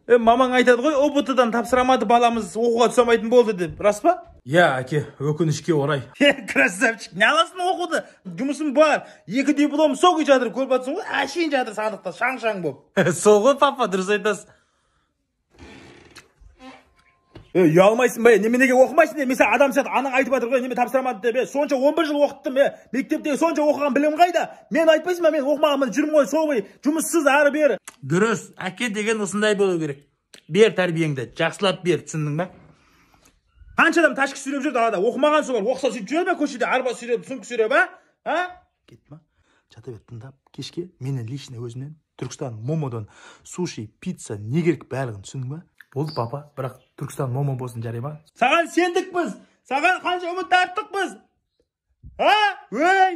Мамаң айтады ғой, ҰБТ-дан тапсырамады баламыз, оқуға түсе алмайтын болды деп. Рас па? Иә, әке, өкінішке орай. Красавчик, не аласың оқуды? Жұмысым бар, 2 диплом соғы жатыр, көріп жатсың ғой, әшейін жатыр сандықта, шаң-шаң болып. Сол ғой, папа, дұрыс айтасыз. Ұялмайсың ба, неменеге оқымайсың, мен сен адам сияқты анаң айтып жатыр ғой, неме тапсырамады деп, сонша 11 жыл оқыттым, мектепте сонша оқыған білім қайда? Мен айтпайсың ба, мен оқымағанмын, жүрмін ғой, сол ғой, жұмыссыз ары бері. Дұрыс, әке деген осындай болу керек. Бер тәрбиеңді, жақсылап бер, түсіндің ба? Қанша адам ташки сүйреп жүр далада, оқымаған солар, оқыса сөйтіп жүре ме көшеде, арба сүйреп, сумка сүйреп, а? А? Кетті ма? Жата бер, тыңдап, кешке менен лично өзімнен Түркістан Момодан суши, пицца, не керек барлығын, түсіндің ба? Болды, папа, бірақ Түркістан Момо болсын, жарай ма? Саған сендік біз, саған қанша үміт арттық біз. А? Ой!